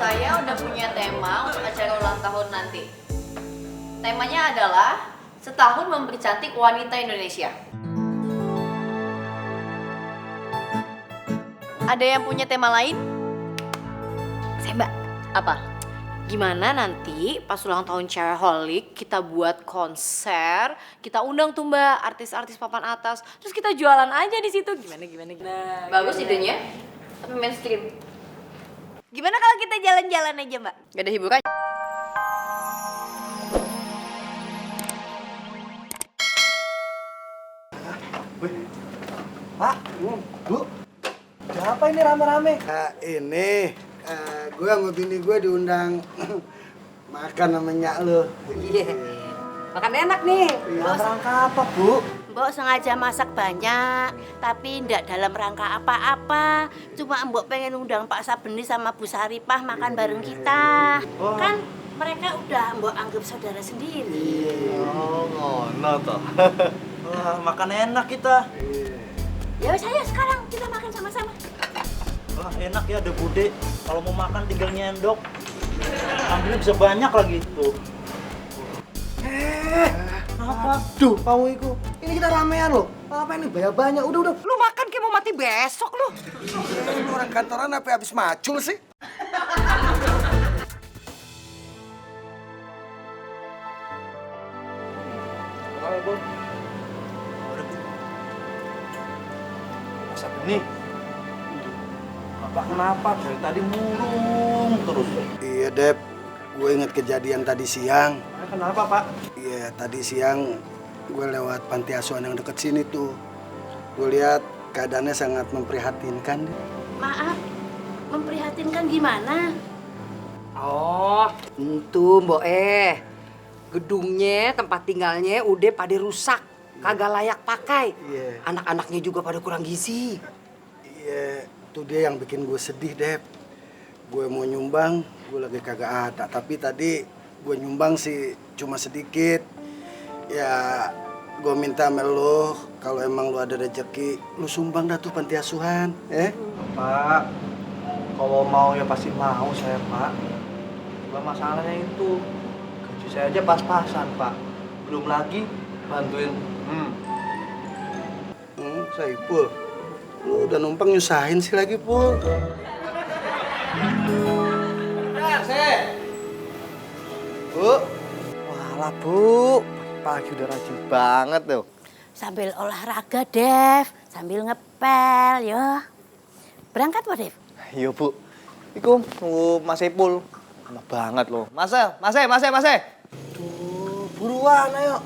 Saya udah punya tema untuk acara ulang tahun nanti. Temanya adalah setahun mempercantik wanita Indonesia. Ada yang punya tema lain? Saya Mbak, Apa? gimana nanti pas ulang tahun Cewekholik kita buat konser, kita undang tuh Mbak artis-artis papan atas, terus kita jualan aja di situ. Gimana? Bagus idenya, tapi mainstream. Gimana kalau kita jalan-jalan aja Mbak? Gak ada hiburan. Pak, Bu, siapa ini rame-rame? Ini gue sama bini gue diundang makan sama nyak lo. Iya. Makan enak nih. Dalam rangka apa, Bu? Mbok sengaja masak banyak, tapi ndak dalam rangka apa-apa. Cuma Mbok pengen undang Pak Sabeni sama Bu Saripah makan bareng kita. Oh. Kan mereka udah Mbok anggap saudara sendiri. Oh, ngono toh. Wah, makan enak kita. Ya saya sekarang kita makan sama-sama. Wah, enak ya ada bude. Kalau mau makan tinggal nyendok. Ambilnya bisa banyak lagi tuh. Apa? Duh, kamu itu. Ini kita ramean loh. Apa ini banyak? Udah. Lu makan kayak mau mati besok lu. Ini orang kantoran apa habis macul sih? Masa benih? Bapak kenapa? Dari tadi murung terus. Iya, Dep. Gue inget kejadian tadi siang. Kenapa, Pak? Iya, tadi siang gue lewat panti asuhan yang deket sini tuh. Gue lihat keadaannya sangat memprihatinkan. Maaf, memprihatinkan gimana? Oh, itu Mbok gedungnya, tempat tinggalnya udah pada rusak, kagak layak pakai. Iya. Anak-anaknya juga pada kurang gizi. Iya, itu dia yang bikin gue sedih, Dep. Gue mau nyumbang, gue lagi kagak ada. Tapi tadi gue nyumbang sih cuma sedikit. Ya, gue minta sama lo, kalau emang lo ada rezeki, lo sumbang dah tuh panti asuhan, Pak, kalau mau ya pasti mau saya, Pak. Cuma masalahnya itu, gaji saya aja pas-pasan, Pak. Belum lagi bantuin. Saipul, lo udah numpang nyusahin sih lagi, Pul. Bu. Walah, Bu. Pagi udah rajin banget tuh. Sambil olahraga, Dev. Sambil ngepel, yo. Berangkat, Pak Dev? Iya, Bu. Iku nunggu Mas Ipul. Lama banget loh. Mas. Tuh, buruan, ayo.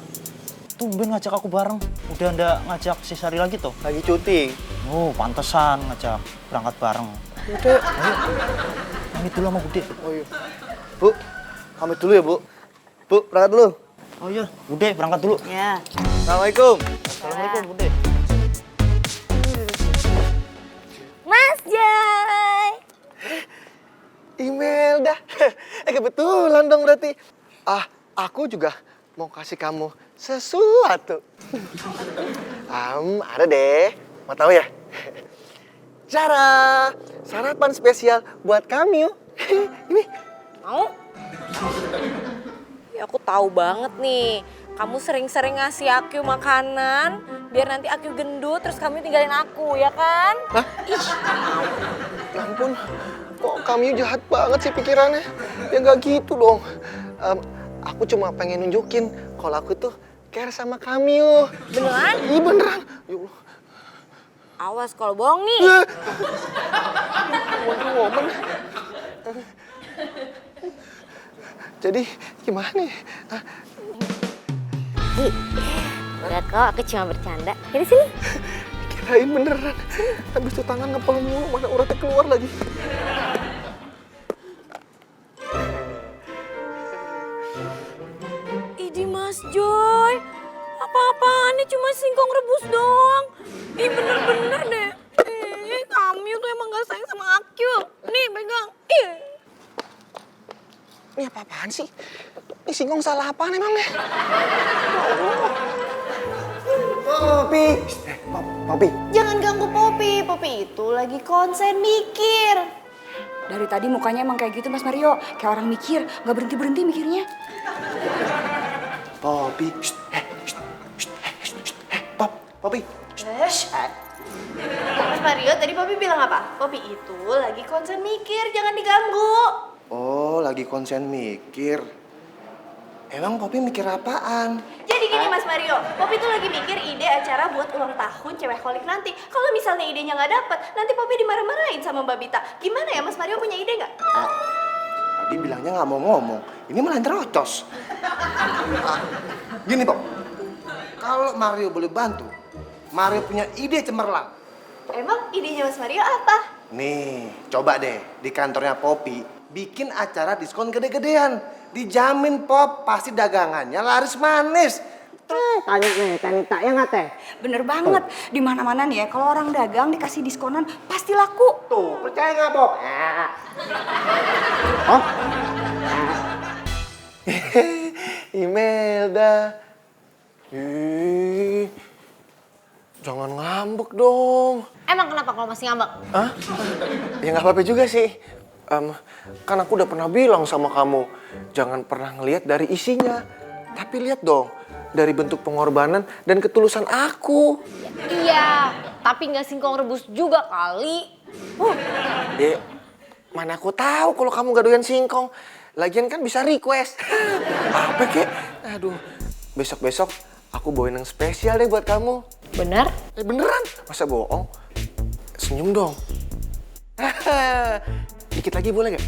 Tumben ngajak aku bareng. Udah ndak ngajak si Sari lagi tuh. Lagi cuti. Oh, pantesan ngajak berangkat bareng. Udah. Ayo. Pamit dulu sama Bude. Oh iya. Bu, pamit dulu ya, Bu. Bu, berangkat dulu. Oh iya, Bude berangkat dulu. Ya. Assalamualaikum. Assalamualaikum, Bude. Mas Jai. Imelda, kebetulan dong berarti. Aku juga mau kasih kamu sesuatu. Ada deh. Mau tahu ya? Cara sarapan spesial buat kamu. Ini. Mau? Ya aku tahu banget nih. Kamu sering-sering ngasih aku makanan biar nanti aku gendut terus kamu tinggalin aku, ya kan? Hah? Ya ampun, kok kamu jahat banget sih pikirannya? Ya nggak gitu dong. Aku cuma pengen nunjukin kalau aku tuh care sama kamu. Beneran? Iya beneran. Ya Allah. Awas kalau bohong nih. Wonder Woman. Jadi gimana nih? Enggak kok, aku cuma bercanda. Dari sini. Kirain beneran. Habis itu tangan ngepel mulu, mana uratnya keluar lagi. Idi Mas Joy, apa-apaan nih cuma singkong rebus doang. Ih bener-bener deh. Kamu tuh emang gak sayang sama aku. Nih pegang. Ini apa-apaan sih? Ini singkong salah apaan emangnya? Popi. Popi. Jangan ganggu Popi. Popi itu lagi konsen mikir. Dari tadi mukanya emang kayak gitu Mas Mario. Kayak orang mikir, nggak berhenti-berhenti mikirnya. Poppy, Poppy. Mas Mario, tadi Poppy bilang apa? Poppy itu lagi konsen mikir, jangan diganggu. Oh, lagi konsen mikir. Emang Poppy mikir apaan? Jadi gini Mas Mario, Poppy tuh lagi mikir ide acara buat ulang tahun cewek holik nanti. Kalau misalnya idenya nggak dapet, nanti Poppy dimarah-marahin sama Mbak Bita. Gimana ya Mas Mario, punya ide nggak? Tadi bilangnya nggak mau ngomong. Ini malah terocos. Gini, Pop. Kalau Mario boleh bantu, Mario punya ide cemerlang. Emang idenya Mas Mario apa? Nih, coba deh di kantornya Poppy bikin acara diskon gede-gedean. Dijamin Pop, pasti dagangannya laris manis. Tanya nih, Tanita, ya nggak teh? Bener banget. Di mana-mana nih ya, kalau orang dagang dikasih diskonan pasti laku. Tuh, percaya nggak Pop? Oh, Imelda. Ih, jangan ngambek dong. Emang kenapa kalau masih ngambek? Hah? Ya nggak apa-apa juga sih. Kan aku udah pernah bilang sama kamu, jangan pernah ngelihat dari isinya, tapi lihat dong dari bentuk pengorbanan dan ketulusan aku. Iya, tapi nggak singkong rebus juga kali. Ya, mana aku tahu kalau kamu gak doyan singkong. Lagian kan bisa request. Apa kek? Aduh, besok-besok aku bawain yang spesial deh buat kamu. Bener? Beneran? Masa bohong? Senyum dong. Dikit lagi boleh gak?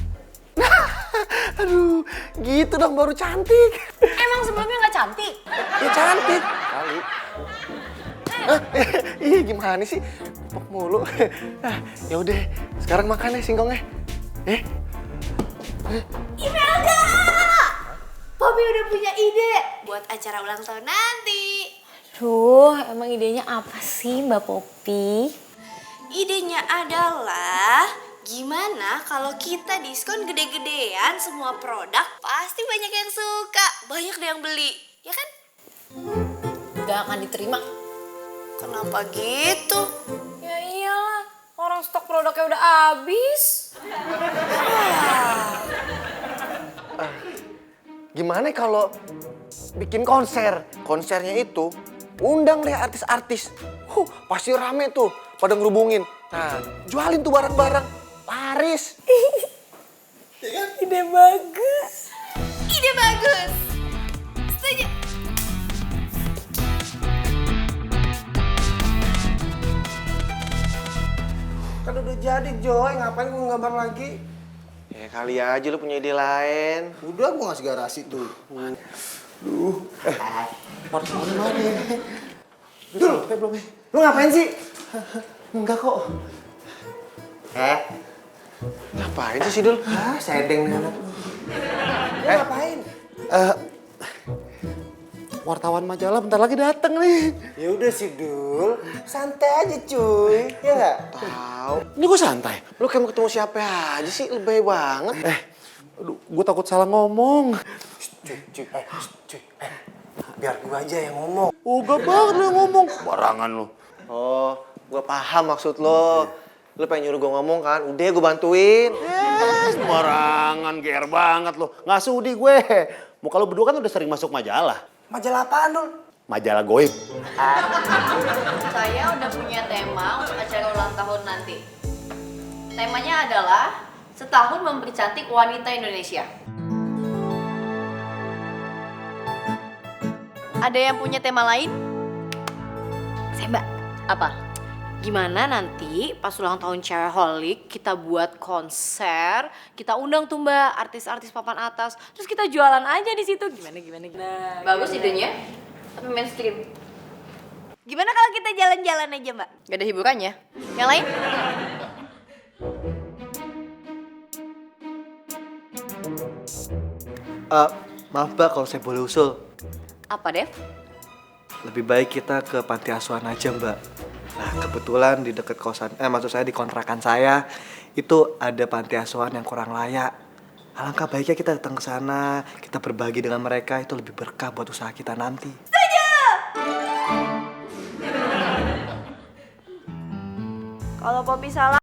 Aduh, gitu dong baru cantik. Emang sebelumnya nggak cantik? Ya cantik. Kali. Iya gimana sih? Pok mulu. Ya udah, sekarang makan ya singkongnya. Imelda! Poppy udah punya ide buat acara ulang tahun nanti. Duh, emang idenya apa sih Mbak Poppy? Idenya adalah gimana kalau kita diskon gede-gedean semua produk, pasti banyak yang suka, banyak deh yang beli, ya kan? Gak akan diterima. Kenapa gitu? Ya iyalah, orang stok produknya udah habis. Gimana kalau bikin konser? Konsernya itu undang deh artis-artis. Pasti rame tuh pada ngerubungin. Nah, jualin tuh barang-barang. Laris. Ide bagus. Ide bagus. Setuju. Kan udah jadi Joy, ngapain gue gambar lagi? Ya kali aja lu punya ide lain. Udah gua ngasih garasi tuh. Wartawan mana ya? Dul, belum. Lu ngapain sih? Enggak kok. Ngapain sih Dul? Sedeng nih anak. Lu ngapain? Wartawan majalah bentar lagi dateng nih. Ya udah sih Dul, santai aja cuy, ya nggak? Tahu. Ini gue santai. Lu kayak mau ketemu siapa aja sih? Lebay banget. Aduh, gue takut salah ngomong. Cuy, biar gua aja yang ngomong. Uga banget lu yang ngomong. Barangan lu. Oh, gue paham maksud lo. Lu pengen nyuruh gue ngomong kan? Udah gue bantuin. Sembarangan, GR banget lo. Nggak sudi gue. Muka lo berdua kan udah sering masuk majalah. Majalah apaan Dul? Majalah goib. Saya udah punya tema untuk acara ulang tahun nanti. Temanya adalah setahun memberi cantik wanita Indonesia. Ada yang punya tema lain? Saya Mbak. Apa? Gimana nanti pas ulang tahun cewek holik kita buat konser, kita undang tuh Mbak artis-artis papan atas, terus kita jualan aja di situ. Gimana? Bagus idenya, tapi mainstream. Gimana kalau kita jalan-jalan aja Mbak? Gak ada hiburannya. Yang lain? Maaf Mbak kalau saya boleh usul. Apa Dev? Lebih baik kita ke panti asuhan aja Mbak. Nah kebetulan di dekat kosan, maksud saya di kontrakan saya itu ada panti asuhan yang kurang layak. Alangkah baiknya kita datang ke sana, kita berbagi dengan mereka, itu lebih berkah buat usaha kita nanti. Kalau Poppy salah